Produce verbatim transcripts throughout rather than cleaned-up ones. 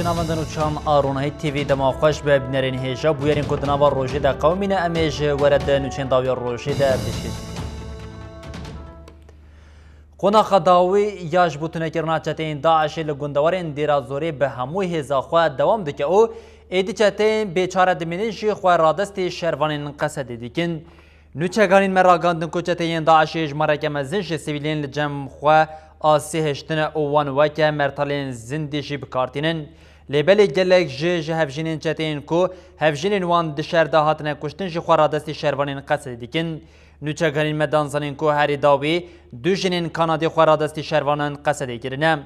Navenda nûçan a Ronahî T V dema xweş be, bînerên hêja bûyerên ku di nava rojê de qewimîne, em ê ji we re di nûçeyên dawiya rojê de bişkêtin. Qonaxa dawî ya ji bo tunekirina çeteyên DAIŞê li gundewarên Dêra Zorê bi hemû hêza xwe dewam dike û êdî çeteyên bêçare dimînin jî xwe radestî şervanên Qesedê dikin. Nûçeganîn me ragandin ku çeteyên DAIŞê jimareke mezin ji sivîlên li cem xwe asê hiştine û wan weke mertalên zindî jî bi kar tînin. Lê belê gelek ji, ji hevjînên çeteyên ku hevjînên wan di şer de hatine kuştin jî xwe radestî şervanên Qesedê dikin. Nûçeganîn me dan zanîn ku herî dawî du jinên Kanadê xwe radestî şervanên Qesedê kirine.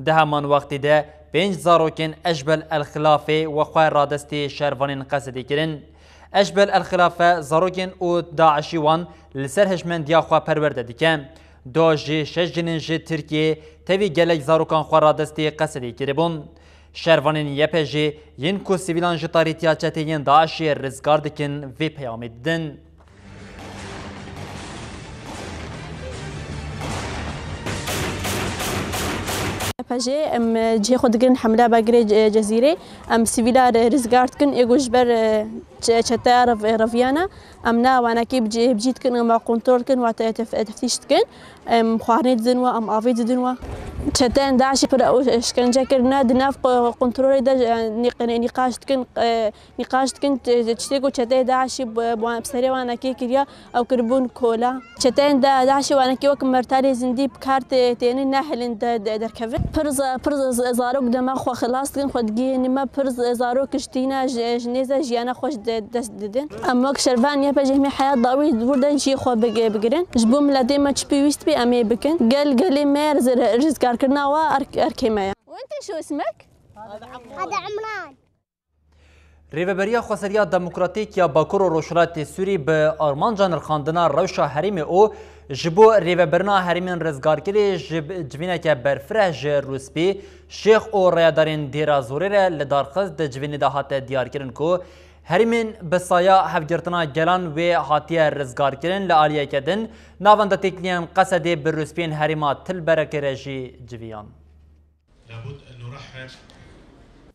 Di heman wextî de pênc zarokên Eşbel El Xilafê we xwe radestî şervanên Qesedê kirin. Eşbel El Xilafe zarokên û DAIŞî wan li ser hişmendiya xwe perwerde dike. Do jî şeş jinên ji Tirkiyê tevî gelek zarokan xwe radestî Qesedê kiribûn. Şervanên Y P G yên ku sivîlan ji tarîtiya çeteyên DAIŞê rizgar dikin vê peyamê didin. Y P G, em, cihê xwe digirin hemle bagirê Ce-, Cezîrê. Em sivîla re rizgar dikin, ê ku ji ber, e, çe-, çeteya rev-, reviyana. Em ne wanekî bi cî, bi cî dikin, em kontrol dikin, wate tef-, teftîş dikin. Em xwarinê didin we, em avê didin we. Çeteyên DAIŞê pir ew işkence kirine, di nav qo-, kontrolê de, e, nî-, nîqaş dikin, e, nîqaş dikin, t-, tiştê ku çeteyê DAIŞê bi, bi wan, bi serê wanekê kiriya, ew kiribûn kola. Çeteyên Da-, DAIŞê wanekê wek mertalê zindî bi kar tê-, tênin, nehêlin de-, de-, derkevin. Pir za-, pir za-, zarok dema xwe xilas dikin, xwe digihînin me, pir za-, zarok kiştîne, ji, ji nêze jiyana xwe ji de-, dest didin. Em wek şervan Y P G em ê heya dawî wir de cihê xwe big-, bigirin. Ji bo miletê me çi pêwîst bî em ê bikin. Gel, gelê me riz-, rizgarkirina we erk-, erkê me ye. وانت شو اسمك؟ هذا عمران. Rêveberiya Xweseriya Demokratîk ya Bakur û Rojhilatê Sûrî bi armanca nirxandina rewşa herêmê û ji bo rêvebirina herêmên rizgarkirî ji civîneke berfireh ji Rûspî, Şêx û rayedarên Dêra Zorê re li dar xist. Di civînê de hate diyarkirin ku herêmên bi saya hevgirtina gelan wê hatiye rizgarkirin, li aliyeke din navenda têkiliyên Qesedê bi Rûspiyên herêma Tilberekê re jî civiyan. لابد أن نرحب.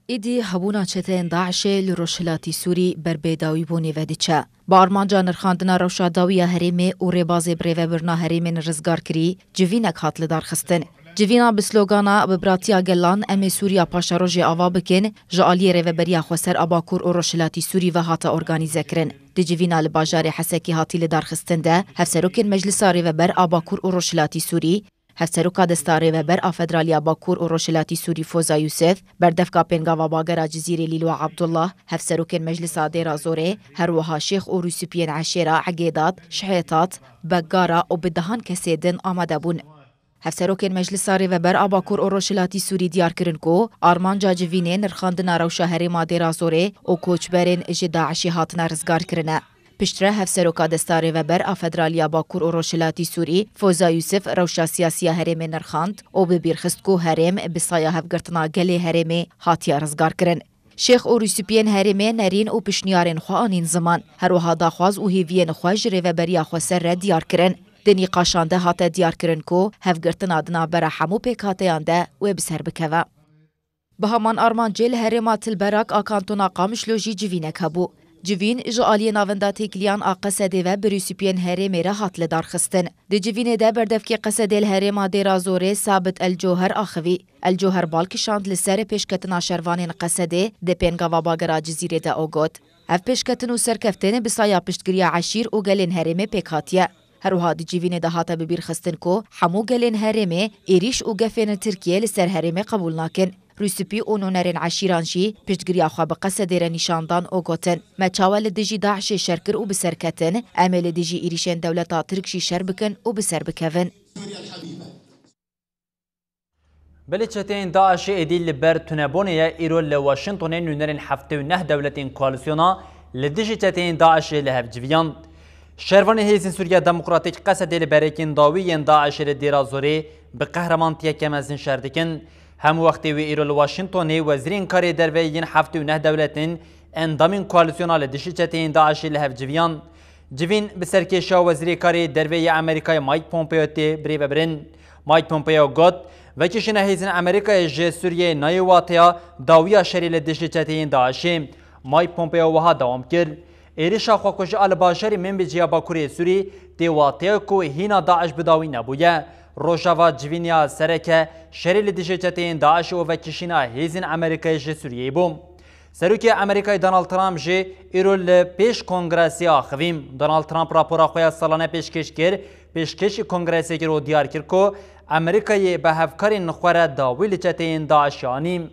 Îdî hebûna çeteyên DAIŞê li Rojhilatî Sûrî ber bêdawîbûnê ve diçe. Bi armanca nirxandina rewşa dawî ya herêmê û rêbazê bi rêvebirina herêmên rizgarkirî, civînek hat lidarxistin. Civîna bi slogana "Bi biratiya gelan em ê Sûriya paşerojê ava bikin", ji aliyê Rêveberiya Xweser a Bakur û Rojhilatî Sûrî ve hate organîzekirin. Di civîna li bajarê Hesekê hatî lidarxistin de, Hevserokên Meclisa Rêveber a Bakur û Rojhilatî Sûrî, Hevseroka Desta Rêveber a Federaliya Bakur û Rojhilatî Sûrî Foza Yûsif, berdevka Pêngava Bagera Cizîrê Lîlwa Abdullah, Hevserokên Meclisa Dêra Zorê, her wiha şêx û rûsûpiyên eşêra Egêdat, Şihêtat, Beggara û bi dehan kesê din amade bûn. Hevserokên Meclisa Rêveber a Bakur û Rojhilatî Sûrî diyar kirin ku armanca civînê nirxandina rewşa herêma Dêra Zorê û koçberên ji DAIŞê hatine rizgar kirine. Piştre Hevseroka Desta Rêveber a Federaliya Bakur û Rojhilatî Sûrî, Foza Yûsif, rewşa siyasî ya herêmê nirxand û bi bîr xist ku herêm bi saya hevgirtina gelê herêmê hatiye rizgarkirin. Şêx û rûsûpiyên herêmê nerîn û pişniyarên xwe anîn ziman. Her wiha daxwaz û hêviyên xwe ji Rêveberiya Xweser re diyar kirin. Di nîqaşan de hate diyar kirin ku hevgirtina di navbera hemû pêkhateyan de wê bi ser bikeve. Bi heman armancê li herêma Tilberak a kantona Qamişlo jî civînek hebû. Civîn ji aliyê Navenda Têkiliyan a Qesedê ve bi rûsûpiyên herêmê re hat lidarxistin. Di civînê de berdevkê Qesedê li herêma Dêra Zorê Sabit El Coher axivî. El Coher bal kişand li ser pêşketina şervanên Qesedê di Pêngava Bagera Cizîrê de û got, "Ev pêşketin û serkeftin bi saya piştgiriya eşîr û gelên herêmê pêk hatiye." Her wiha di civînê de hate bi bîr xistin ku hemû gelên herêmê êrîş û gefên Tirkiyê li ser herêmê qebûl nakin. Rûspî û nûnerên eşîran jî piştgiriya xwe bi Qesedê re nîşan dan û gotin, "Me çawa li dijî DAIŞê şer kir û bi ser ketin, em ê li dijî êrîşên dewleta Tirk jî şer bikin û bi ser bikevin." Belê çeteyên DAIŞê êdî li ber tunebûnê ye, îro li Washingtonê nûnerên heftê û neh dewletên koalîsyona li dijî çeteyên DAIŞê li hev civiyan. Şervanên Hêzên Sûriya Demokratîk Qesedê li berekên dawî yên DAIŞê li Dêra Zorê bi qehremantiyeke mezin şer dikin. Hemû wextê wê îro li Washingtonê wezîrên karê derve yên heftê û neh dewletên endamên koalîsyona li dijî çeteyên DAIŞê li hev civiyan. Civîn bi serkêşiya Wezîrê Karê Derve yê Amerîkayê Mike Pompeo tê birêvebirin. Mike Pompeo got, Vekişîna hêzên Amerîkayê ji Sûriyeyê nayê wateya dawiya şerê li dijî çeteyên DAIŞê. Mike Pompeo wiha dewam kir, êrişa xwekujî a li bajarê Minbicê ya Bakurê Sûrî tê wateya ku hîna DAIŞ bi dawî nebûye. Rojava civîniya sereke şerê li dijî çeteyên DAIŞ û vekişîna hêzên Amerîkayê ji Sûriyeyê bû. Serokê Amerîkayê Donald Trump jî îro li pêş kongresê axivî. Donald Trump rapora xwe ya salane pêşkêş kir. Pêşkêşî kongresê kir û diyar kir ku Amerîkayê bi hevkarên xwe re dawî li çeteyên DAIŞê anî.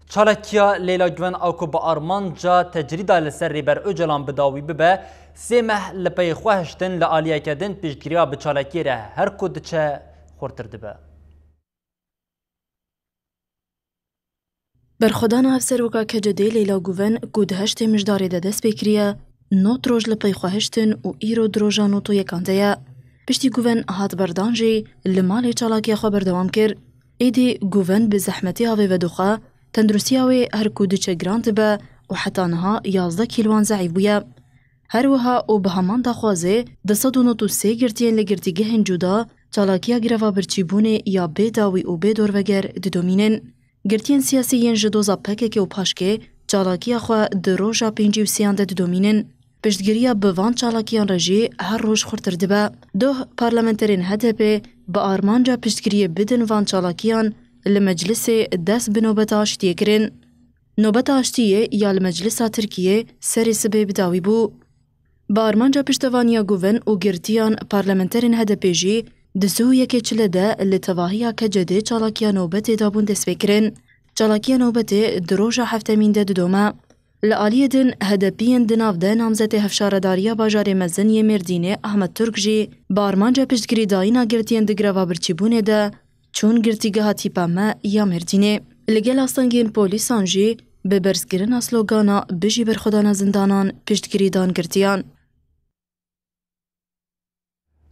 Çalakiya Leyla Guven a ku bi armanca tecrîda li ser Rêber Ocalan bi dawî bibe, sê meh li pey xwe hiştin li aliyeke din piştgiriya bi çalakiyê re her ku diçe xurtir dibe. Berxwedana Hevseroka K C D'ê Leyla Guven ku di heştê Mijdarê de dest pê kiriye, nod roj li pey xwe hiştin û îro di roja nod û yekan de ye. Piştî Guven hat berdan jî li malê çalakiya xwe berdewam kir. Êdî Guven bi zehmetî avê vedixwe, tenduristiya wê her ku diçe giran dibe û heta niha yazdeh kîlwan zeîf bûye. Her wiha û bi heman daxwazê du sed û nod û sê girtiyên li girtîgehên cuda çalakiya greva birçîbûnê ya bê dawî û bê dorveger didomînin. Girtiyên siyasî yên ji doza P K K û PAJKê çalakiya xwe di roja pêncî û sêyan de didomînin. Piştgiriya bi van çalakiyan re jî her roj xurtir dibe. Doh parlamenterên H D P bi armanca piştgiriyê bidin van çalakiyan li meclisê dest bi nobeta aştiyê kirin. Nobeta aştiyê ya li Meclisa Tirkiyê serê sibê bi dawî bû. Bi armanca piştevaniya Guven û girtiyan parlamenterên H D P jî di sih û yekê çile de li tevahiya K C D'ê çalakiya nobetê dabûn dest pê kirin. Çalakiya nobetê di roja heftemîn de didome. Li aliyê din H D P'iyên di nav de namzetê hevşaredariya bajarê mezin yê Mêrdînê Ahmet Turk jî bi armanca piştgirîdayîna girtiyên di greva birçîbûnê de çûn girtîgeha Tîpa Me ya Mêrdînê. Li gel astengên polîsan jî bi berzkirina slogana Bijî berxwedana zindanan piştgirî dan girtiyan.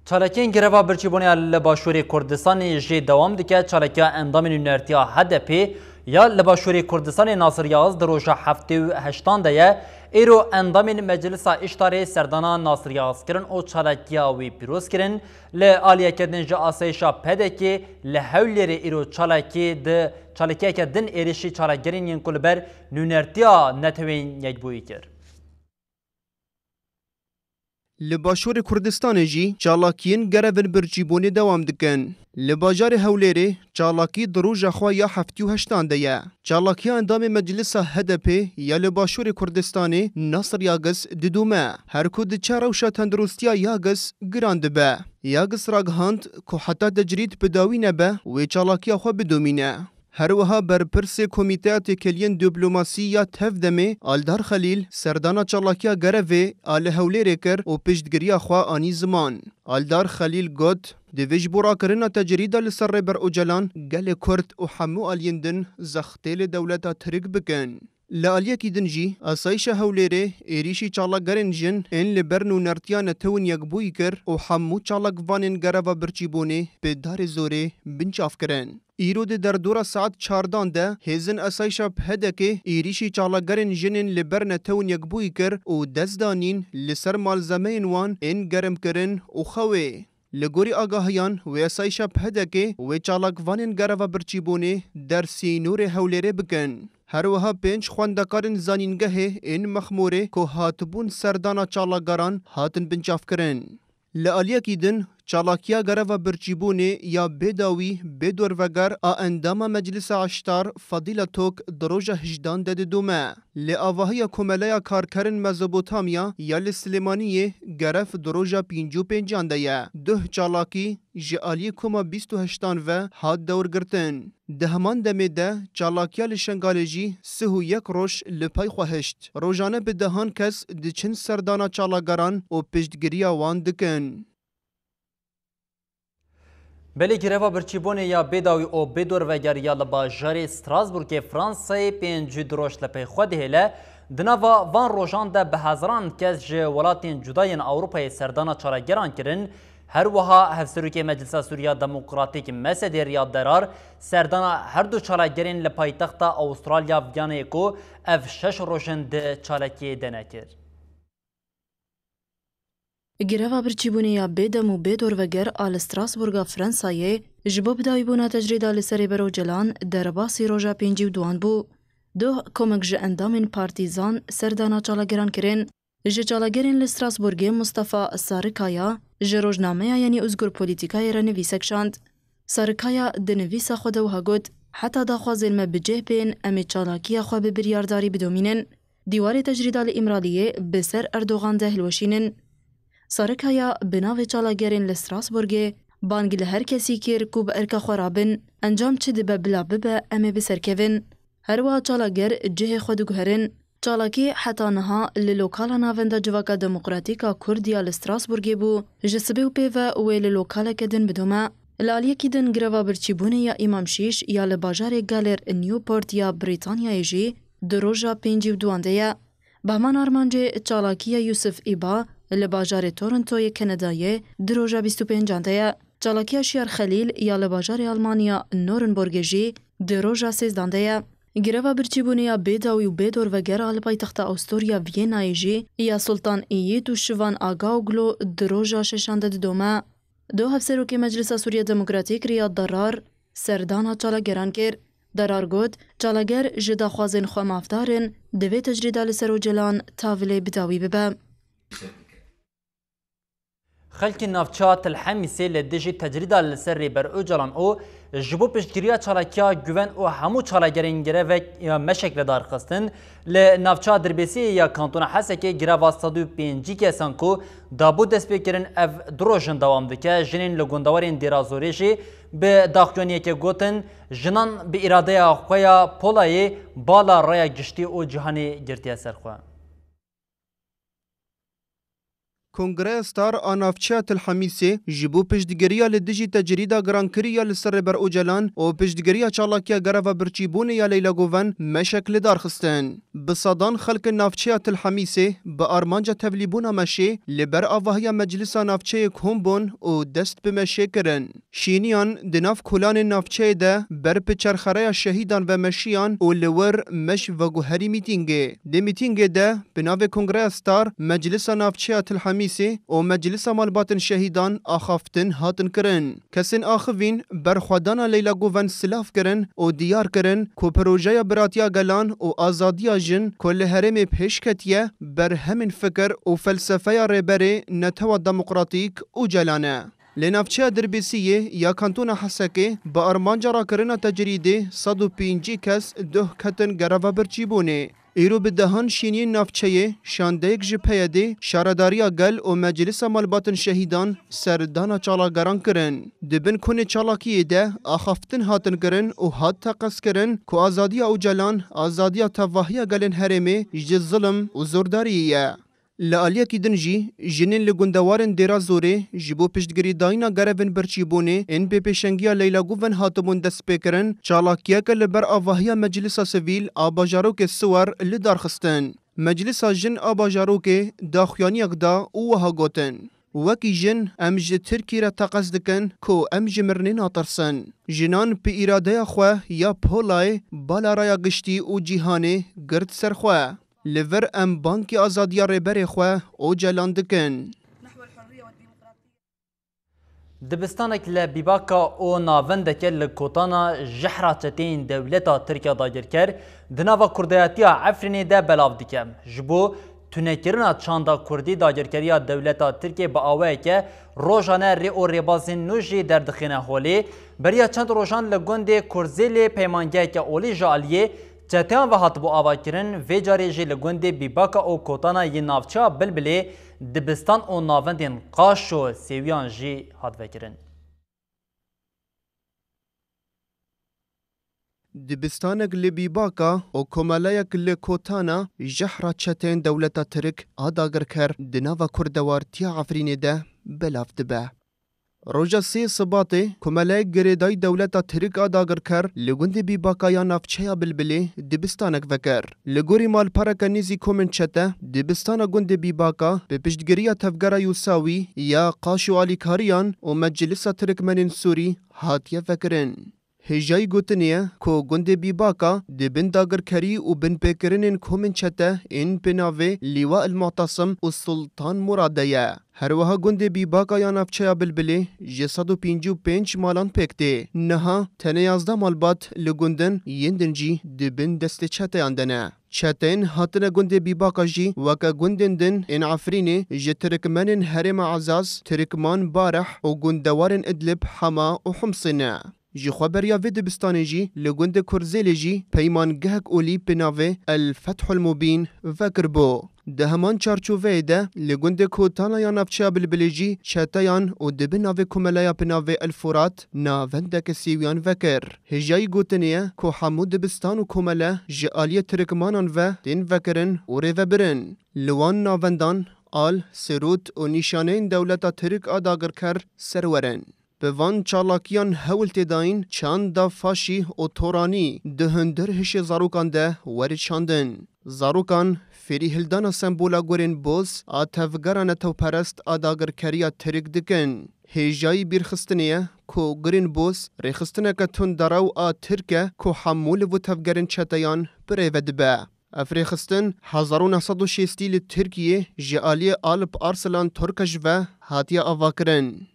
Çalakiyên greva birçîbûnê ya li Başûrê Kurdistanê jî dewam dike. Çalakiya endamên nûnertiya H D P ya li Başûrê Kurdistanê Nasir Yaz di roja heftê û heştan de ye. Îro endamên Meclisa Îştarê serdana Nasir Yaz kirin û çalakiya wî pîroz kirin. Li aliyeke din ji asayişa P D K'ê li Hewlêrê îro çalakî di çalakiyeke din êrişî çalakgerên yên ku li ber nûnertiya Netewên Yekbûyî kir. Li Başûrê Kurdistanê jî çalakiyên gerevên birçîbûnê dewam dikin. Li bajarê Hewlêrê çalakî di roja xwe ya heftê û heştan de ye. Çalakiya endamê Meclisa H D P ya li Başûrê Kurdistanê Nasir Yagis didome. Her ku diçe rewşa tenduristiya Yagis giran dibe. Yagis ragihand ku heta tecrîd bi dawî nebe wê çalakiya xwe bidomîne. Her wiha berpirsê Komîteya Têkeliyên Dîplomasî ya Tevdemê Aldar Xelîl serdana çalakiya gerevê a li Hewlêrê kir û piştgiriya xwe anî ziman. Aldar Xelîl got, divê ji bo rakirina tecrîda li ser Rêber Ocalan gelê Kurd û hemû aliyên din zextê li dewleta Tirk bikin. Li aliyekî din jî, asayişa Hewlêrê êrîşî çalakgerên jin ên li ber nûnertiya Netewên Yekbûyî kir û hemû çalakvanên gereva birçîbûnê bi darê zorê binçav kirin. Îro di derdora saet çardan de hêzên asayişa P D K'ê êrîşî çalakgerên jinên li ber Netewên Yekbûyî kir û dest danîn li ser malzemeyên wan ên germkirin û xewê. Li gorî agahiyan, wê asayişa P D K'ê wê çalakvanên gereva birçîbûnê der sînorê Hewlêrê bikin. Her wiha pênc xwendekarên zanîngehê ên Mexmûrê ku hatibûn serdana çalakgeran hatin binçavkirin. Li aliyekî din, çalakiya gereva birçîbûnê ya bêdawî, bêdorveger a endama Meclisa Eştar Fadîla Tok di roja hejdan de didome. Li avahiya Komeleya Karkerên Mezopotamya ya li Silêmaniyê gerev di roja pêncî û pêncan de ye. Duh çalakî ji aliyê Koma bîst û heştan ve hat dewrgirtin. Di heman demê de çalakiya li Şengalê jî sih û yek roj li pey xwe hişt. Rojane bi dehan kes diçin serdana çalakgeran û piştgiriya wan dikin. Belê greva birçîbûnê ya bêdawî û bêdorveger ya li bajarê Strasbourgê Fransayê pêncî du roj li pey xwe dihêle. Di nava van rojan de bi hezaran kes ji welatên cuda yên Ewropayê serdana çalakgeran kirin. Her wiha Hevserokê Meclisa Sûriya Demokratîk, M S D, Riyad Derar serdana her du çalagerên li paytexta Awistralya Viyaneyê ku ev şeş roj in di çalakiyê de nekir. Greva birçîbûnê ya bêdem û bê dorveger a li Strasbourga Fransayê ji bo bidawîbûna tecrîda li ser Rêber Ocalan derbasî roja pêncî û duan bû. Doh komek ji endamên partîzan serdana çalageran kirin. Ji çalagerên li Strasbourgê Mustafa Sarikaya ji rojnameya Yenî Ozgur Polîtîkayê re nivîsek şand. Sarikaya di nivîsa xwe de wiha got, Heta daxwazên me bi cih bên, em ê çalakiya xwe bi biryardarî bidomînin. Dîwarê tecrîda li Îmraliyê bi ser Erdogan de hilweşînin. Sarikaya bi navê çalagerên li Strasbourgê bang li her kesî kir ku bi erka xwe rabin. Encam çi dibe bila bibe, em ê bi ser kevin. Her wiha çalager cihê xwe diguherin. Çalakî heta niha li lokala Navenda Civaka Demokratîk a Kurd ya li Strasbourgê bû. Ji sibê û pê ve wê li lokaleke din bidome. Li aliyekî din greva birçîbûnê ya Îmam Şîş ya li bajarê Galer Newport ya Brîtanyayê jî di roja pêncî û duan de ye. Bi heman armancê çalakiya Yusuf Îba li bajarê Torontoyê Kanadayê di roja bîst û pêncan de ye. Çalakiya Şiyar Xelîl ya li bajarê Almanya Nurembergê jî di roja sêzdan de ye. Greva birçîbûnê ya bê dawî û bê dorveger a li paytexta Awusturya Vîyenayê jî ya Sultan Îyît û Şivan Agaoglu di roja şeşan de didome. Do hevserokê Meclisa Sûriya Demokratîk Riyad Darar serdana çalageran kir. Darar got, çalager ji daxwazên xwe mafdar in, divê tecrîda li ser Ocalan tavilê bi dawî bibe. Xelkê navçeya Til Hemîsê li dijî tecrîda li ser Rêber Ocalan û ji bo piştgiriya çalakiya guven û hemû çalagerên grevek ya meşek li dar xistin, li navçeya Dirbêsiyê ya Kantona Hesekê greva sed û pêncî kesan ku dabû destpêkirin ev du roj in dewam dike. Jinên li gundewarên Dêra Zorê jî bi daxuyaniyekê gotin, jinan bi îradeya xwe ya polayê bala raya giştî û cîhanê girtiye ser xwe. Kongreya Star a navçeya Til Hemîsê ji bo piştgiriya li dijî tecrîda girankirî ya li ser Rêber Ocalan û piştgiriya çalakiya greva birçîbûnê ya Leyla Guven meşek li dar xistin. Bi sedan xelkên navçeya Til Hemîsê bi armanca tevlîbûna meşê li ber avahiya Meclisa Navçeyê kom bûn û dest bi meşê kirin. Şîniyan di nav kolanên navçeyê de ber bi çerxereya şehîdan ve meşiyan û li wir meş veguherî mîtîngê. Di mîtîngê de bi navê Kongreya Star, Meclisa Navçeya Til Hemîsê û Meclisa Malbatên Şehîdan axaftin hatin kirin. Kesên axivîn berxwedana Leyla Guven silav kirin û diyar kirin ku projeya biratiya gelan û azadiya jin ku li herêmê pêş ketiye, berhemên fikir û felsefeya rêberê netewa demokratîk Ocalan e. Li navçeya Dirbêsiyê ya Kantona Hesekê bi armanca rakirina tecrîdê sed û pêncî kes doh ketin greva birçîbûnê. Îro bi dehan şîniyên navçeyê, şandeyek ji P Y D'ê, Şaredariya Gel û Meclisa Malbatên Şehîdan serdana çalageran kirin. Di bin konê çalakiyê de axaftin hatin kirin û hat teqezkirin ku azadiya Ocalan, azadiya tevahiya gelên herêmê ji zilm û zordariyê ye. Li aliyekî din jî, jinên li gundewarên Dêra Zorê ji bo piştgirîdayîna grevên birçîbûnê ên bi pêşengiya Leyla Guven hatibûn destpêkirin, çalakiyeke li ber avahiya Meclisa Sivîl a bajarokê Siwer li dar xistin. Meclisa Jin a bajarokê daxuyaniyek da û wiha gotin, Wekî jin em ji Tirkî re teqez dikin ku em ji mirinê natirsin. Jinan bi îradeya xwe ya polayê bala raya giştî û cîhanê girt ser xwe. Li vir em bangî azadiya rêberê xwe Ocalan dikin. Dibistanek li Bîbaka û navendeke li kotana jehra çeteyên dewleta Tirk ya dagirker di nava kurdayetiya Efrînê de belav dike. Ji bo tunekirina çanda kurdî, dagirkeriya dewleta Tirkê bi awayeke rojane rê û rêbazên nû jî derdixîne holê. Beriya çend rojan li gundê Kurzêlê peymangeheke olî ji aliyê çeteyan ve hatibû avakirin, vê carê jî li gundê Bîbaka û kotana yê navçeya Bilbilê dibistan û navendên qaş û sêwiyan jî hat vekirin. Dibistanek li Bîbaka û komeleyek li kotana jehra çeteyên dewleta Tirk a dagirker di nava kurdewartiya Efrînê de belav dibe. Roja sê Sibatê, komeleyek girêdayî dewleta Tirk a dagirker li gundê Bîbaka ya navçeya Bilbilê dibistanek vekir. Li gorî malpereke nêzî komên çete, dibistana gundê Bîbaka bi piştgiriya tevgera Yûsawî ya qaş û alîkariyan û Meclisa Tirkmenên Sûrî hatiye vekirin. Hêjayî gotinê ye ku gundê Bîbaka di bin dagirkerî û binpêkirinên komên çete ên bi navê Lîwa El Mu'tasim û Sultan Murad de ye. Her wiha gundê Bîbaka ya navçeya Bilbilê ji sed û pêncî û pênc malan pêk tê. Niha tenê yazdeh malbat li gund in, yên din jî di bin destê çeteyan de ne. Çeteyên hatine gundê Bîbaka jî weke gundên din ên Efrînê ji tirkmenên herêma Ezaz, Tirkman, Bareh û gundewarên Idlib, Hema û Humsê ne. Ji xwe beriya vê dibistanê jî li gundê Kurzêlê jî peymangehek olî bi navê El Fethul Mubîn vekiribû. Di heman çarçoveyê de li gundê Kotana ya navçeya Bilbilê jî çeteyan û di bin navê komeleya bi navê El Furat navendeke sêwiyan vekir. Hêjayî gotinê ye ku hemû dibistan û komele ji aliyê Tirkmanan ve tên vekirin û rêvebirin. Li wan navendan al, sirût û nîşaneyên dewleta Tirk a dagirker serwer in. Bi van çalakiyan hewl tê dayîn çanda faşî û toranî di hundir hişê zarokan de were çandin. Zarokan fêrî hildana sembola gurên boz a tevgera netewperest a dagirkeriya Tirk dikin. Hêjayî bîrxistinê ye ku gurên boz rêxistineke tundrew a Tirk e ku hemû li vû tevgerên çeteyan bi rê ve dibe. Ev rêxistin hezar û neh sed û şêstî li Tirkiyê ji aliyê Alp Arslan Torkeş ve hatiye avakirin.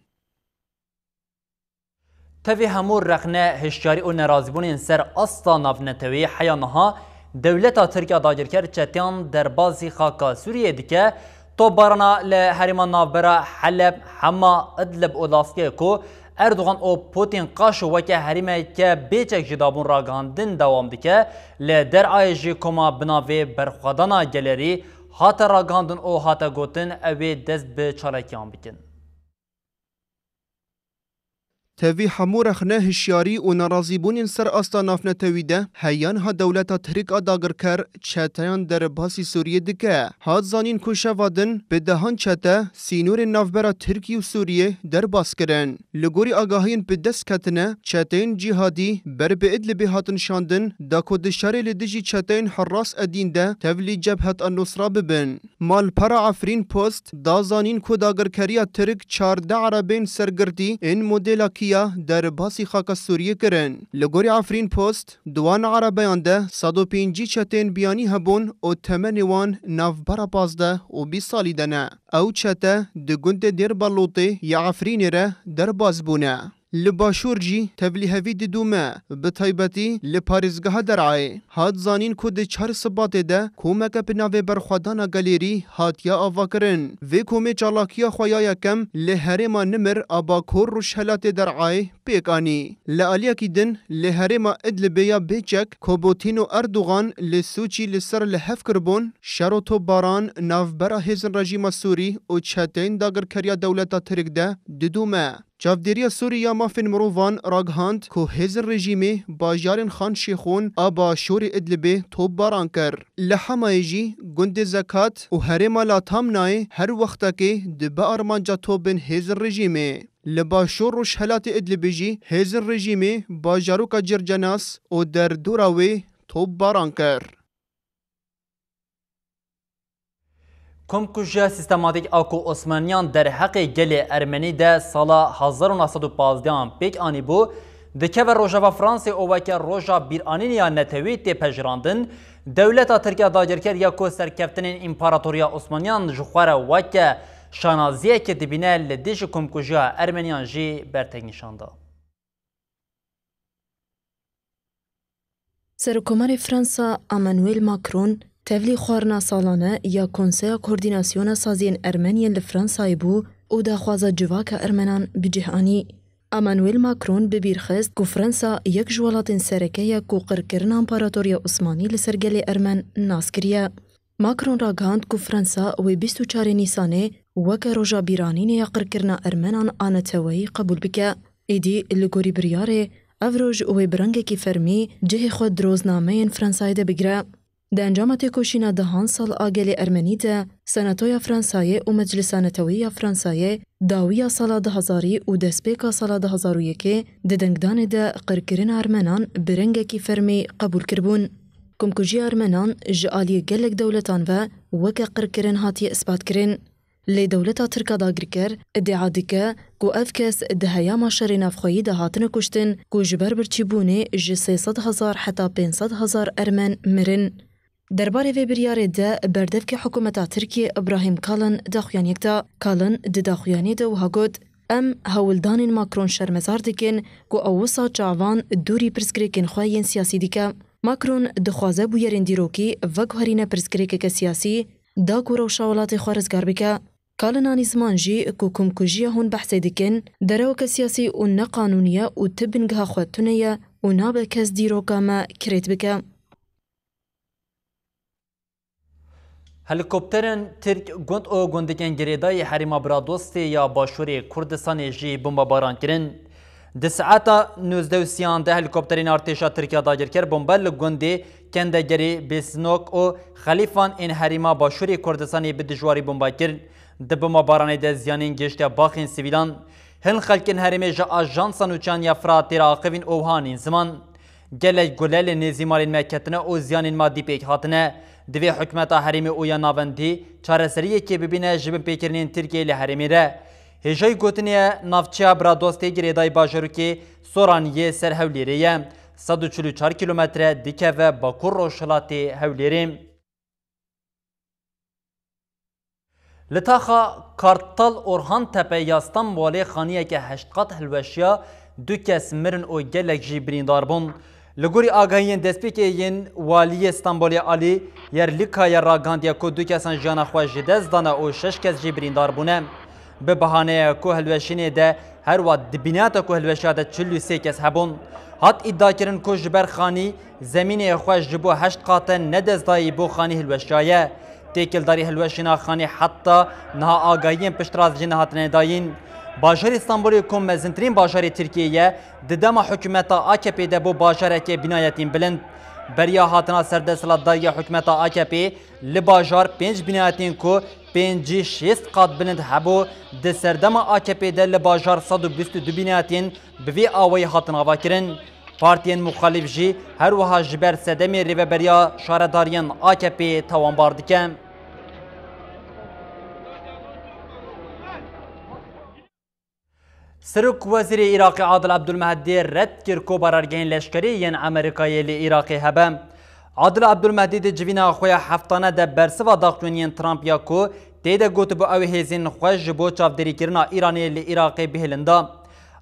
Tevî hemû rexne, hişyarî û nerazîbûnên ser asta navneteweyî heya niha dewleta Tirk ya dagirker çeteyan derbasî xaka Sûriyê dike. Topbarana li herêma navbera Heleb, Hema, Idlib û Laskiyê ku Erdogan û Putin qaşo weke herêmeke bêçek ji dabûn ragihandin dewam dike, li derayê jî koma bi navê Berxwedana Gelerî hate ragihandin û hate gotin ew ê dest bi çalakiyan bikin. Tevî hemû rexne, hişyarî û nerazîbûnên ser asta navnetewî de heya niha dewleta Tirk a dagirker çeteyan derbasî Sûriyê dike. Hat zanîn ku şeva din bi dehan çete sînorên navbera Tirkiyê û Sûriyê derbas kirin. Li gorî agahiyên bi dest ketine, çeteyên cîhadî ber bi Idlibê hatin şandin, da ku di şerê li dijî çeteyên Herras Edîn de tevlî Cebhet an-Nusra bibin. Malpera Efrîn Post da zanîn ku dagirkeriya Tirk çardeh erebeyên sergirtî ên modela Kia derbasî xaka Sûriyê kirin. Li gorî Efrîn Post, di wan erebeyan de sed û pêncî çeteyên biyanî hebûn û temenê wan navbera pazdeh û bîst salî de ne. Ew çete di gundê Dêrbalotê ya Efrînê re derbas bûne. Li başûr jî tevlî hevî didûme, bi taybetî li parêzgeha Derayê. Hat zanîn ku di çar Sibatê de komeke bi navê Berxwedana Gelêrî hatiye avakirin. Vê komê çalakiya xwe ya yekem li herêma Nimir a bakur rojhelatê Derayê pêk anî. Li aliyekî din li herêma Idlibê ya bêçek ku Putin û Erdogan li Sûçî li ser li hev kiribûn, şer û topbaran navbera hêzên rejîma Sûrî û çeteyên dagirkeriya dewleta Tirk de didûme. Çavdêriya Sûrî ya Mafên Mirovan ragihand ku hêzên rejîmê bajarên Xan Şêxûn a başûrê Idlibê topbaran kir. Li Hemayê jî gundê Zekat û herêma Latamnayê her wextekê dibe armanca topên hêzên rejîmê. Li başûr rojhelatê Idlibê jî hêzên rejîmê bajaroka Circenas û derdora wê topbaran kir. Komkujiya sîstematîk a ku Osmaniyan derheqê gelê Ermenî de sala hezar û neh sed û pazdeh an pêk anîbû, dikeve rojeva Fransê û weke roja bîranînê ya netewî tê pejirandin. Dewleta Tirk ya dagirker ya ku serkeftinên Împaratoriya Osmaniyan ji xwe re weke şanaziyekê dibîne, li dijî komkujiya Ermeniyan jî bertek nîşan da. Serokkomarê Fransa Emmanuel Macron tevlî xwarina salane ya Konseya Koordînasyona Saziyên Ermeniyên li Fransayê bû û daxwaza civaka Ermenan bi cih anî. Emmanuel Macron bi bîr xist ku Fransa yek ji welatên sereke ye ku qirkirina Împaratoriya Osmanî li ser gelê Ermen nas kiriye. Macron ragihand ku Fransa wê bîst û çarê Nîsanê weke roja bîranînê ya qirkirina Ermenan a neteweyî qebûl bike. Êdî li gorî biryarê, ev roj wê bi rengekî fermî cihê xwe di roznameyên Fransayê de bigire. Di encama têkoşîna dehan sal a gelê Ermenî de, Senatoya Fransayê û Meclisa Netewî ya Fransayê dawiya sala du hezarî û destpêka sala du hezar û yekê di dengdanê de qirkirina Ermenan bi rengekî fermî qebûl kiribûn. Komkujiya Ermenan ji aliyê gelek dewletan ve weke qirkirin hatiye îspat kirin. Lê dewleta Tirk a dagirker îdia dike ku ev kes di heyama şerê navxweyî de hatine kuştin ku ji ber birçîbûnê ji sê sed hezar heta pênc sed hezar Ermen mirin. Derbarê vê biryarê de berdevkê hikûmeta Tirkiyê Ibrahim Kalin daxuyaniyek da. Kalin di daxuyaniyê de wiha got, Em hewldanên Macron şermezar dikin ku ew wisa çavan dûrî pirsgirêkên xwe yên siyasî dike. Macron dixwaze bûyerên dîrokî veguherîne pirsgirêkeke siyasî, da ku rewşa welatê xwe rizgar bike. Kalin anî ziman jî ku komkujiya hûn behsê dikin, dereweke siyasî û neqanûnî ye û ti bingeha xwe tune ye û nabe kes dîroka me kirêt bike. Helikopterên Tirk gund û gundikên girêdayî herêma Bradostê ya Başûrê Kurdistanê jî bombebaran kirin. Di saeta nozdeh û sîyan de helikopterên artêşa Tirk ya dagirker bombe li gundê Kendegerê, Bêsinok û Xelîfan ên herêma Başûrê Kurdistanê bi dijwarî bombe kir. Di bombebaranê de ziyanên gihişte baxên sivîlan. Hin xelkên herêmê ji ajansa nûçeyan ya Firatê re axivîn û wiha anîn ziman, Gelek gule li nêzî malên me ketine û ziyanên madî pêk hatine. Divê hikûmeta herêmê û ya navendî çareseriyekê bibîne ji binpêkirinên Tirkiyeyê li herêmê re. Hêjayî gotinê ye navçeya Bradostê girêdayî bajarokê Soraniyê ser Hewlêrê ye. Sed û çil û çar kîlometre dikeve bakur rojhilatê Hewlêrê. Li taxa Kartal Orhan Tepe ya Stenbolê xaniyeke heşt qat hilweşiya, du kes mirin û gelek jî birîndar bûn. Li gorî agahiyên destpêkê yên Waliyê Stenbolê Alî Yerlîkaya ragihandiye ku du kesan jiyana xwe ji dest dane û şeş kes jî birîndar bûne. Bi bahaneya ku hilweşînê de her wiha di bînata ku hilweşiya de çil û sê kes hebûn. Hat îdiakirin ku ji ber xanî zemînê xwe ji bo heşt qate nedestdayî bo xanî hilweşiyaye. Têkildarî hilweşîna xanî heta niha agahiyên piştrast jî nehatine dayîn. Bajarê Stenbolê ku mezintirîn bajarê Tirkiyê ye, di dema hikûmeta A K P de bû bajarekê bînayetîn bilind. Beriya hatina serdehilatdariya hikûmeta A K P li bajar pênc bînayetên ku pêncî şêst qat bilind hebû, di serdema A K P de li bajar sed û bîst û du bînayetên bi vî awayî hatin avakirin. Partiyên muxalîf jî her wiha ji ber sedemê rêveberiya şaredariyên A K P tawanbar dike. Serok Wezîrê Iraqê Adil Abdulmehdi red kir ku barargehên leşkerî yên Amerîkayê li Iraqê hebe. Adil Abdulmehdi di civîna xwe ya heftane de bersiva daxuyaniyên Trump ya ku tê de gotibû ew ê hêzên xwe ji bo çavdêrîkirina Îranê li Iraqê bihêlin da.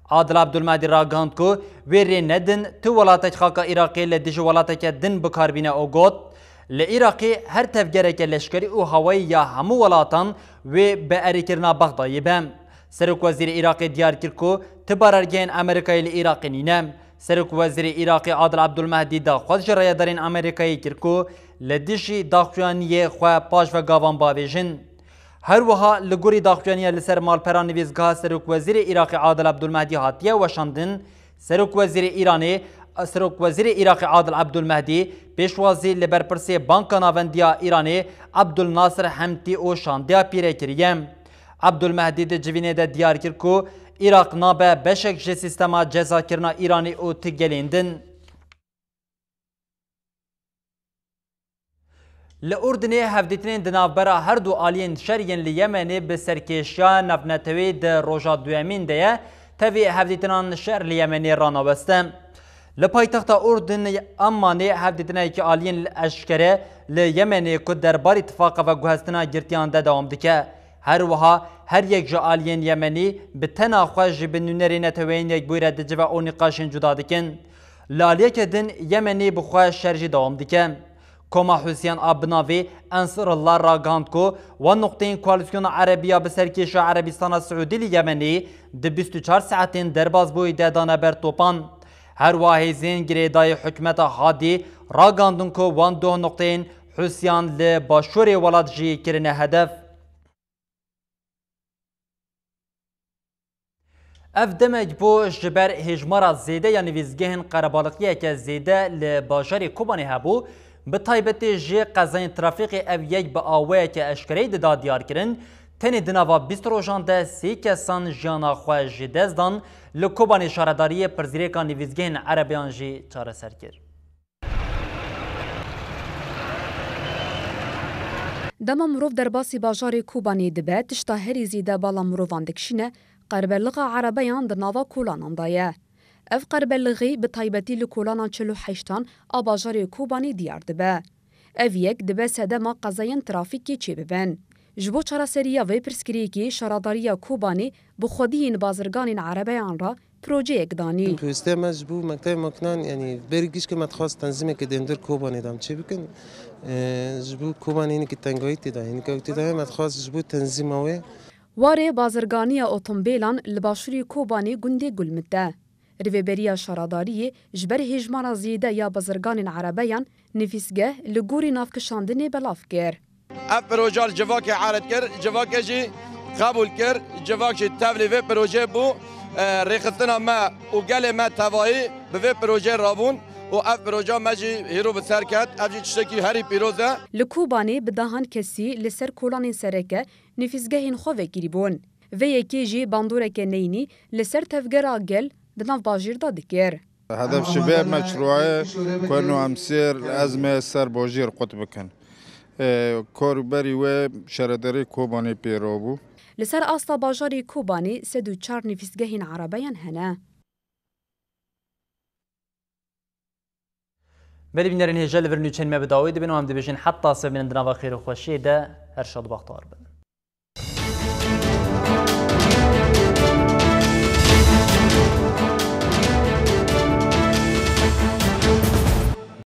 Adil Abdulmehdi ragihand ku wê rê nedin tu welatek xaka Iraqê li dijî welateke din bikar bîne û got, Li Iraqê her tevgereke leşkerî û hawayî ya hemû welatan wê bi erêkirina Bexdayê be. Serok Wezîrê Iraqê diyar kir ku ti barargehên Amerîkayê li Iraqê nîne. Serok Wezîrê Iraqê Adil Abdulmehdi daxwaz ji rayedarên Amerîkayê kir ku li dijî daxuyaniyê xwe paş ve gavan bavêjin. Her wiha li gorî daxuyaniya li ser malpera nivîsgeha Serok Wezîrê Iraqê Adil Abdulmehdi hatiye weşandin, Serok Wezîrê Îranê, Serok Wezîrê Iraqê Adil Abdulmehdi pêşwazî li berpirsê Banka Navendî ya Îranê Abdul Nasir Hemtî û şandeya pîre kiriye. Abdulmehdi di civînê de diyar kir ku Iraq nabe beşek ji sîstema cezakirina Îranê û ti gelên din. Li Urdinê hevdîtinên di navbera her du aliyên şer yên li Yemenê bi serkêşiya navnetewî di roja duyemîn de ye, tevî hevdîtinan şer li Yemenê ranaweste. Li paytexta Urdin Ammanê hevdîtinekî aliyên eşkere li Yemenê ku derbarî tifaqa veguhestina girtiyan de dewam dike. Her wiha her yek ji aliyên Yemenî bi tena xwe ji bi nûnerê Neteweyên Yekbûyî re dicive û nîqaşên cuda dikin. Li aliyeke din Yemenî bi xwe şer jî dewam dike. Koma Hûsiyan a bi navê Ensarullah ragihand ku wan nuqteyên Koalîsyona Erebî ya bi serkêşiya Erebîstana Siûdî li Yemenê di bîst û çar saetên derbasbûyî de dane ber topan. Her wiha hêzên girêdayî hikûmeta Hadî ragihandin ku wan duh nuqteyên Hûsiyan li başûrê welat jî kirine hedef. Ev demek bû ji ber hêjmara zêde ya nivîsgehên qerebalixiyeke zêde li bajarê Kobanê hebû, Bi taybetî jî qezayên trafîkê ev yek bi awayeke eşkereyî dida diyarkirin, tenê di nava bîst rojan de sê kesan jiyana xwe ji dest dan. Li Kobanê şaredariyê pirsgirêka nivîsgehên erebeyan jî çareser kir. Dema mirov derbasî bajarê Kobanê dibe, tişta herî zêde bala mirovan dikişîne, qerbelixa erebeyan di nava kolanan de ye. Ev qerbelixî bi taybetî li kolana çil û heştan a bajarê Kobanê diyar dibe. Ev yek dibe sedema qezayên trafîkê çêbibin. Ji bo çareseriya vê pirsgirêkê, Şaredariya Kobanê bi xwediyên bazirganên erebeyan re projeyek danî. Pêwîstiya me ji bo mektebê makinan, yanî berî gişkê me dixwest tenzîmeke dêndir Kobanê de em çê bikin. Ee, ji bo Kobanê hinekî tengayî tê de, hinekî tê de me dixwest ji bo tenzîma wê. Warê bazirganiya otombêlan li başûrê Kobanê gundê Gulmit de. Rêveberiya Şaredariyê ji ber hêjmara zêde ya bazirganên erebeyan nivîsgeh li gorî navkişandinê belav kir. Ev proje li civakê erd kir, civakê jî qebûl kir, civak jî tevlî vê projeyê bû. E, rêxistina me û gelê me tevayî bi vê projeyê rabûn û ev proje me jî hîro bi ser ket. Ev jî tiştekî herî pîroz e. Li Kobanê bi dehan kesî li ser kolanên sereke nivîsgehên xwe vekirîbûn. Vê yekê jî bandoreke neyînî li ser tevgera gel di nav bajêr de dikir. Hedef ji vê meşrûayê ku eno em sêr ezmê ser bajêr qut bikin. Ê, kar û berî wê şaredarê Kobanê pê rabû. Li ser asta bajarê Kobanê sed û çar nivîsgehên erebeyan hene. Belê bînerên hêja, li vir nûçeyên me bi dawî dibin û em dibêjin heta sibê bimînin di nava xêr û xweşiyê de, her şad û bextewar bin.